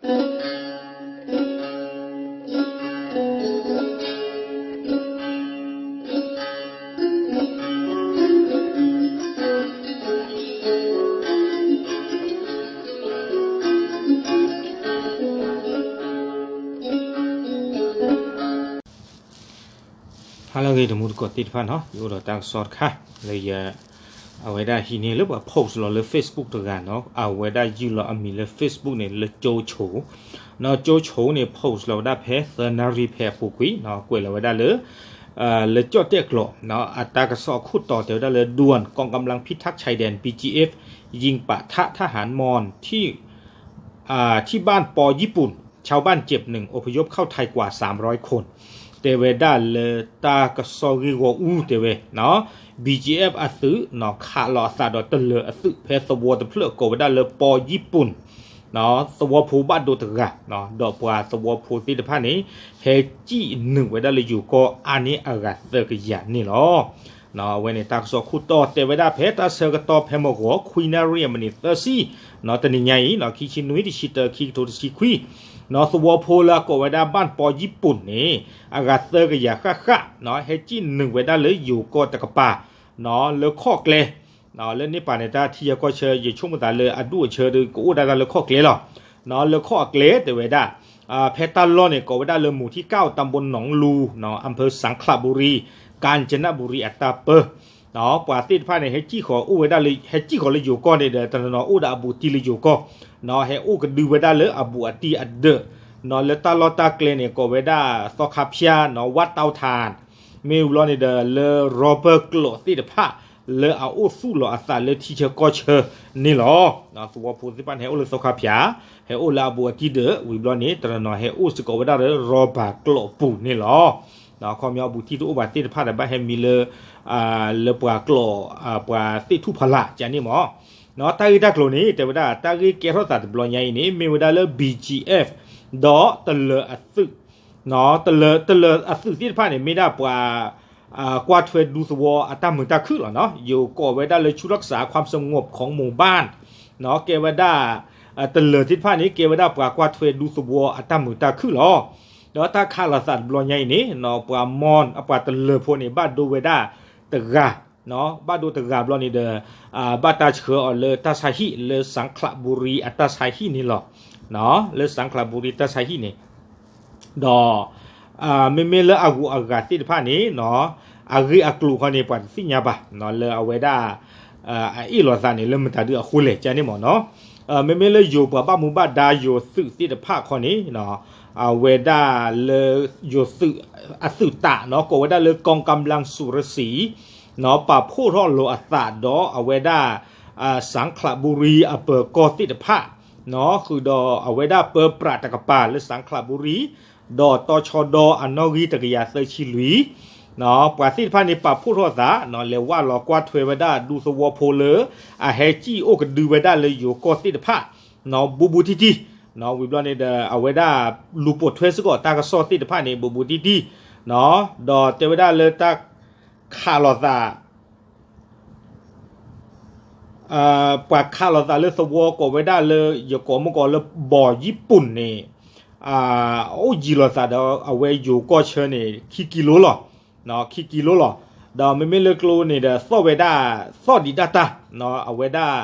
ဟါလၢအဂ့ၤ တံၤသကိးသ့ၣ်တဖၣ်နီၤ, ယအိၣ်ဒီးတၢ်ကစီၣ်တခါ လၢယ အဝဲဒၣ်ဟံးန့ၢ်လၢပှၤ post လီၤလၢ Facebook တဂၤနီၤ, အဝဲဒၣ်ယုၢ်လီၤအမံၤလၢ Facebook န့ၣ် လၢကၠိဆိ, နီၤ ကၠိဆိန့ၣ် post လီၤဝဲဒၣ်ဖဲသၢနၣ်ရံၣ်ဖဲအပူၤကွံာ်နီၤ, ကွဲးလီၤဝဲဒၣ်လၢ လၢကၠီၣ်တဲၣ်ကျိာ်နီၤ, အတၢ်ကစီၣ်အခိၣ်တီတဲဝဲဒၣ်လၢ ด่วน กองกำลังพิทักษ์ชายแดน บีจีเอฟ ยิงปะทะทหารมอญที่ อ่า ที่บ้านปอญี่ปุ่น ชาวบ้านเจ็บหนึ่ง อพยพเข้าไทยกว่าสามร้อยคน တဲဝဲဒၣ်လၢတၢ်ကစီၣ်ဂ့ၢ်ဂီၢ်အူတဲဝဲနီၤ, ဘီကၠံအ့ၣ်အသုးနီၤ ခးလီၤအသးဒီးတလၢၤအသုး ဖဲသဝီတဖျၢၣ်ကိးဝဲဒၣ်လၢပီယံၣ်ပူၣ်နီၤ, သဝီဖိဘၣ်ဒိတဂၤနီၤ, ဒီးပှၤသဝီဖိသ့ၣ်တဖၣ်န့ၣ် ဟဲစံၣ်နုာ်ဝဲဒၣ်လၢယိၤကီၢ်အါန့ၢ်အဂၤသၢကယၤန့ၣ်လီၤ. အဝဲန့ၣ် တၢ်ကစီၣ်ခိၣ်တီတဲဝဲဒၣ်ဖဲတၢ်ဆၢကတီၢ်ဖဲမုၢ်ဂီၤ ခွံနၣ်ရံၣ်အမံးနံးသၢဆံနီၤ, တနံၤညါအံၤနီၤ ခံဆံနွံ တဆံတၢ ခံကထိတဆံခွံနီၤ, သဝီဖိလၢအကိးဝဲဒၣ် บ้านปอญี่ปุ่นန့ၣ် အဂၤသၢကယၤဃၣ်ဃၣ်နီၤ ဟဲစံၣ်နုာ်ဝဲဒၣ်လၢယိၤကီၢ်တကပၤနီၤ, လၢခီၣ်ကျဲ လၢန့ၣ်ပာ်န့ၣ် တၢ်ထံဆၢကီၢ်ဆၢ ယဆိကမိၣ်သးလၢအဒူၣ်အဆၢဒီး ကအိၣ်ဒၣ်တၢ်လၢခီၣ်ကျဲလီၤ. လၢခီၣ်အကျဲတဲဝဲဒၣ် ဖဲတၢ်လီၢ်န့ၣ် ကိးဝဲဒၣ်လၢ หมู่ที่เก้า ตำบลหนองลูနီၤ, อำเภอสังขละบุรี กาญจนบุรี အတၢ်ပၢနီၤ, ပှၤသ့ၣ်တဖၣ်န့ၣ် ဟဲစံၣ်ဃီၤအိၣ်ဝဲဒၣ်လၢ ဟဲစံၣ်ဃီၤလၢယိၤကီၢ်န့ၣ်ဒီး တနီၤနီၤအိၣ်ဒီးအဘူးအတံၢ်လၢယိၤကီၢ်နီၤ, ဟဲအိၣ်ကဒုဝဲဒၣ်လၢအဘူးအတံၢ်အဒၢးနီၤ, လၢတၢ်လီၢ်တၢ်ကျဲန့ၣ် ကိးဝဲဒၣ်သီခါဖၠါနီၤ, ဝၣ်တၢ်ထၣ် မ့ၢ်ဝံၤဘျီန့ၣ်ဒီး လၢရီဘၢၣ်ကျိာ်သ့ၣ်တဖၣ် လၢအအိၣ်သူၣ်လီၤအသးလၢထံဆၢကီၢ်ဆၢန့ၣ်လီၤ. သဝီဖိသ့ၣ်တဖၣ်န့ၣ် ဟဲအိၣ်လၢသီခါဖၠါ, ဟဲအိၣ်လၢအဘူးအတံၢ်ဒၢး ဝံၤဘျီန့ၣ် တနီၤနီၤဟဲအိၣ်စ့ၢ်ကီးဝဲဒၣ်လၢရီဘၢၣ်ကျိာ်အပူၤန့ၣ်လီၤ. ခီပညီအဘူးအတံၢ်တအိၣ်ဘၣ်သ့ၣ်တဖၣ်ဒီး ဘၣ်ဟဲမံလၢ လၢပှၤကျိာ် ပှၤသ့ၣ်ထူၣ်ဖးလၢ်ကန့ၣ်မ့ၢ် တၢ်ဂ့ၢ်တၢ်ကျိၤန့ၣ် တဲဝဲဒၣ် တၢ်ဂ့ၢ်ကဲထီၣ်သးတဘျီညါအံၤန့ၣ် မ့ၢ်ဝဲဒၣ်လၢ ဘီကၠံအ့ၣ် ဒီးတလၢၤအသုး, တလၢၤ တလၢၤအသုးသ့ၣ်တဖၣ်န့ၣ် မ့ၢ်ဒၣ်ပှၤ ကွၢ်ထွဲဒူသဝီအတၢ်မုာ်တၢ်ခုၣ်လီၤနီၤ, ယိၤကိးဝဲဒၣ်လၢ ชุดรักษาความสงบของหมู่บ้านနီၤ, ကဲဝဲဒၣ် တလၢၤသ့ၣ်တဖၣ်န့ၣ် ကဲဝဲဒၣ်ပှၤကွၢ်ထွဲဒူသဝီအတၢ်မုာ်တၢ်ခုၣ်လီၤ. ဒီးတၢ်ခးလိာ်သးတဘျီညါအံၤန့ၣ်နီၤ, ပှၤမီၢ် ပှၤတလၢၤဖိန့ၣ် ဘၣ်ဒိဝဲဒၣ်တဂၤ ဘၣ်ဒိတဂၤဘျီန့ၣ်ဒီး ဘၣ်တၢ်ဆှၢအီၤလၢတၢ်ဆါဟံၣ် လၢစၣ်ခလးဘူရံအတၢ်ဆါဟံၣ်န့ၣ်လီၤ. လၢစၣ်ခလးဘူရံတၢ်ဆါဟံၣ်န့ၣ် ဒီး မ့မ့ၢ်လၢအဂုၤအဂၤသ့ၣ်တဖၣ်န့ၣ်နီၤ, အဂ့ၢ်အကျိၤခီန့ၣ် ပှၤတသ့ၣ်ညါဘၣ်နီၤ, လၢအဝဲဒၣ် အအ့ၣ်လိာ်သးန့ၣ် လၢမတၤဒုအဃိလဲၣ်ကန့ၣ်မ့ၢ်နီၤ, မ့မ့ၢ်လၢယိၤပှၤဘၣ်မူဘၣ်ဒါယိၤသုးသ့ၣ်တဖၣ်ခီန့ၣ် အဝဲဒၣ်လၢယိၤသုးအသုးတးနီၤ, ကိးဝဲဒၣ်လၢ กองกำลังสุรศรีနီၤ, ပာ်ဖှိၣ်ထီၣ်လိာ်အသးဒီးအဝဲဒၣ် စၣ်ခလးဘူရံအပၢၤကီၢ်သ့ၣ်တဖၣ်နီၤ, ဃုာ်ဒီးအဝဲဒၣ်ပၢပြးတကပၤလၢစၣ်ခလးဘူရံ ဒီးတီၤဆီဒီအနီၣ်ဂံၢ်တကယၤသၢဆံလွံၢ်နီၤ, ပှၤသ့ၣ်တဖၣ်န့ၣ် ပာ်ဖှိၣ်ထီၣ်သးနီၤ, လဲၤဝၢ်လီၤကွၢ်ထွဲဝဲဒၣ်ဒူသဝီဖိလၢ အဟဲစံၣ်အိၣ်ကဒုဝဲဒၣ်လၢယိၤကီၢ်သ့ၣ်တဖၣ်နီၤ, ဘူးဘူးတံၢ်တံၢ်နီၤ, ဝံၤဘျီန့ၣ်ဒီး အဝဲဒၣ်လူၤပိာ်ထွဲစ့ၢ်ကီးတၢ်ကစီၣ်သ့ၣ်တဖၣ်န့ၣ် ဘူးဘူးတံၢ်တံၢ်နီၤ, ဒီးတဲဝဲဒၣ်လၢတၢ်ခးလိာ်သး ပှၤခးလိာ်သးလၢသဝီကိးဝဲဒၣ်လၢ ယကိးမ့ၢ်ကိးလၢ ဘီယံၣ်ပူၣ်န့ၣ် အအိၣ်ယံၤလိာ်သးဒီးအဝဲယိၤကီၢ်ဆၢန့ၣ် ခံကံလိလီၤ, ခံကံလိလီၤ, ဒီးမ့မ့ၢ်လၢကျိန့ၣ်ဒီး သီၣ်ဝဲဒၣ် သီၣ်ဒံးတၢ်တၢ်နီၤ, အဝဲဒၣ်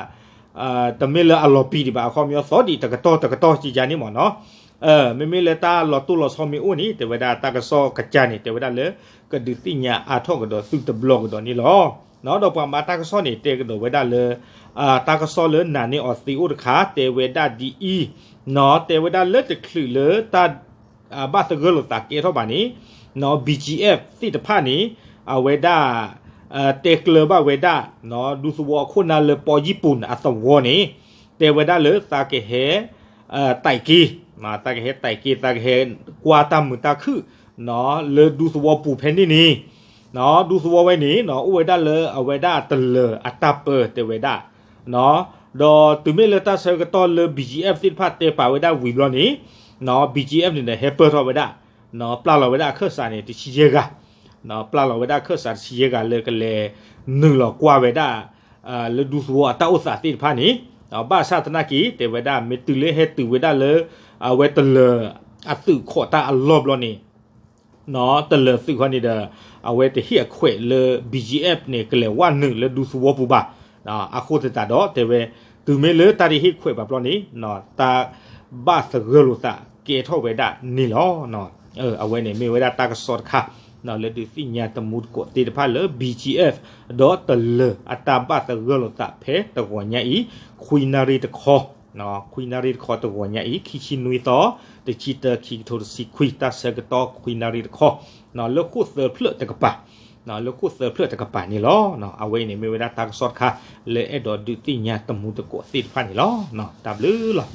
တမ့ၢ်လၢအလီၤပံာ်ဒံးဘၣ်, အခီပညီ သီၣ်ဒံးတကတီၢ်တကတီၢ်ကကန့ၣ်မ့ၢ်နီၤ, မ့မ့ၢ်လၢတၢ်လီၤတိၢ်လီၤဆီမ့ၢ်အိၣ်န့ၣ် တဲဝဲဒၣ်တၢ်ကစီၣ်ကစၢ်န့ၣ် တဲဝဲဒၣ်လၢ ကဒုးသ့ၣ်ညါအါထီၣ်ကဒီးသုတဘျီကဒီးန့ၣ်လီၤ. ဒီးပှၤမၤတၢ်ကစီၣ်န့ၣ် တဲကဒီးဝဲဒၣ်လၢ တၢ်ကစီၣ်လၢနာ်န့ၢ်အီၤသ့အိၣ်တခါ တဲဝဲဒၣ်ဒ်အံၤနီၤ, တဲဝဲဒၣ်လၢတချုးလၢတၢ် ဘၣ်သဂၢၢ်လိာ်သးကဲထီၣ်ဘၣ်န့ၣ်နီၤ, ဘီကၠံ သ့ၣ်တဖၣ်န့ၣ် အဝဲဒၣ် တဲကျၢၤဘၣ်ဝဲဒၣ် ဒူသဝီအခိၣ်နၢ်လၢပီယံၣ်ပူၣ်န့ၣ် အသဝီန့ၣ် တဲဝဲဒၣ်လၢသးကဟဲ တၢ်က့ၤ သးကဟဲတၢ်က့ၤ သးကဟဲကွၢ်တၢ်မုာ်တၢ်ခုၣ် လၢဒူသဝီပူၤဖဲန့ၣ်န့ၣ် ဒူသဝီဝဲန့ၣ် အိၣ်ဝဲဒၣ်လၢအဝဲဒၣ်တလၢၤအတၢ်ပၢတဲဝဲဒၣ် ဒီးတုၤမ့ၢ်လၢတၢ်ဆၢကတီၢ်လၢ ဘီကၠံ သ့ၣ်တဖၣ်တဲပာ်ဝဲဒၣ်ဝံၤဘျီန့ၣ် ဘီကၠံ န့ၣ်ဒီး ဟဲပၢၢ်ထီၣ်ဝဲဒၣ် ပျၢ်လီၤဝဲဒၣ်အခၢၣ်စးန့ၣ် တဆံယဲၢ်ဂၤ ပျၢ်လီၤဝဲဒၣ်အခၢၣ်စးတဆံယဲၢ်ဂၤလၢကလဲၤနုာ်လီၤကွၢ်ဝဲဒၣ် လၢဒူသဝီအတၢ်အိၣ်သးသ့ၣ်တဖၣ်န့ၣ် ဘၣ်ဆၣ်သနာ်က့ တဲဝဲဒၣ် မ့ၢ်တုၤလၢဟဲတုၤဝဲဒၣ်လၢ အဝဲတလၢၤအသုးခိးတၢ်အလီၢ်ဘျီန့ၣ် တလၢၤသုးခီန့ၣ်ဒီး အဝဲတဟ့ၣ်အခွဲးလၢ BGF န့ၣ် ကလဲၤဝဲနုာ်လၢဒူသဝီပူၤဘၣ်. အဃိသတးဒီးတဲဝဲ တုၤမ့ၢ်လၢတၢ်တဟ့ၣ်ခွဲးဘၣ်ဘျီန့ၣ် တၢ်ဘၣ်သဂၢၢ်လိာ်သးကဲထီၣ်ဝဲဒၣ်န့ၣ်လီၤ. အဝဲန့ၣ်မ့ၢ်ဝဲဒၣ်တၢ်ကစီၣ်တခါ လၢဒုးသ့ၣ်ညါတမူတကိးသ့ၣ်တဖၣ်လၢ BGF ဒီးတလၢၤအတၢ်ဘၣ်သဂၢၢ်လိာ်သးဖဲတဂီၤညါအံၤ ခွံနၣ်ရံၣ်တခီ ခွံနၣ်ရံၣ်တခီတဂီၤညါအံၤ ခံဆံနွံသီ တဆံတၢ ခံကထိတဆံခွံ တၢ်ဆၢကတီၢ်ခွံနၣ်ရံၣ်တခီ လၢဃိၣ်သၢဖျၢၣ်တကပၤ လၢဃိၣ်သၢဖျၢၣ်တကပၤန့ၣ်လီၤ. အဝဲအံၤန့ၣ်မ့ၢ်ဝဲဒၣ်တၢ်ကစီၣ်တခါ လၢအဲၣ်ဒိးဒုးသ့ၣ်ညါတမူတကိးသ့ၣ်တဖၣ်န့ၣ်လီၤ. တၢ်ဘျုးလီၤ.